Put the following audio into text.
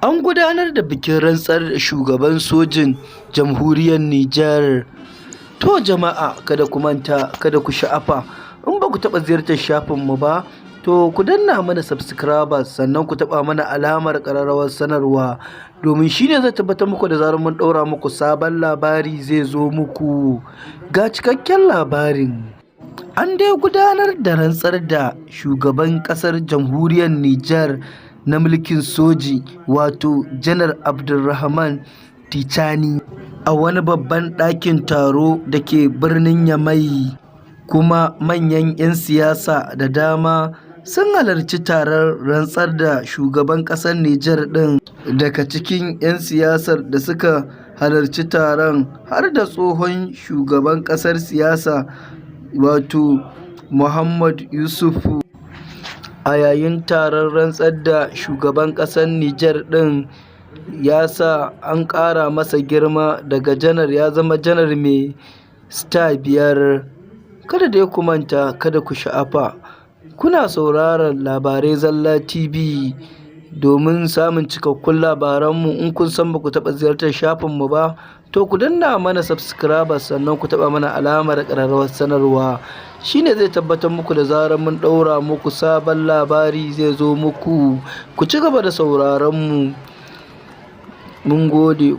An gudanar da bikin rantsar da shugaban sojin jamhuriyar Nijar. To jama'a, kada ku manta, kada ku sha'afa, in ba ku taɓa ziyartar shafinmu ba, to ku danna mana subscribers, sannan ku taɓa mana alamar ƙararrawar sanarwa, domin shi ne zai tabbatar muku da zarar mun ɗaura muku sabon labari zai zo muku. Ga cikakken labarin. An dai gudanar da rantsar da shugaban ƙasar jamhuriyar Nijar na mulkin soji, wato Janar Abdurrahman Tchiani, a wani babban ɗakin taro da ke birnin Yamai, kuma manyan 'yan siyasa da dama sun halarci taron rantsar da shugaban ƙasar Nijar ɗin. Daga cikin 'yan siyasar da suka halarci taron har da tsohon shugaban ƙasar siyasa, wato Muhammadu Isufu. A yayin taron rantsar da shugaban ƙasar Nijar ɗin, ya sa an ƙara masa girma daga janar ya zama janar mai star 5. Kada dai ku manta, kada ku sha'afa, kuna sauraron Labarai Zalla TV. Domin samun cikakkun labaranmu, in kun san ba ku taɓa ziyartar shafinmu ba, to ku danna mana subscribers, sannan ku taɓa mana alamar ƙararrawar sanarwa. Shine zai tabbatar muku da zarar mun ɗaura muku sabon labari zai zo muku. Ku ci gaba da sauraron mu. Mun gode.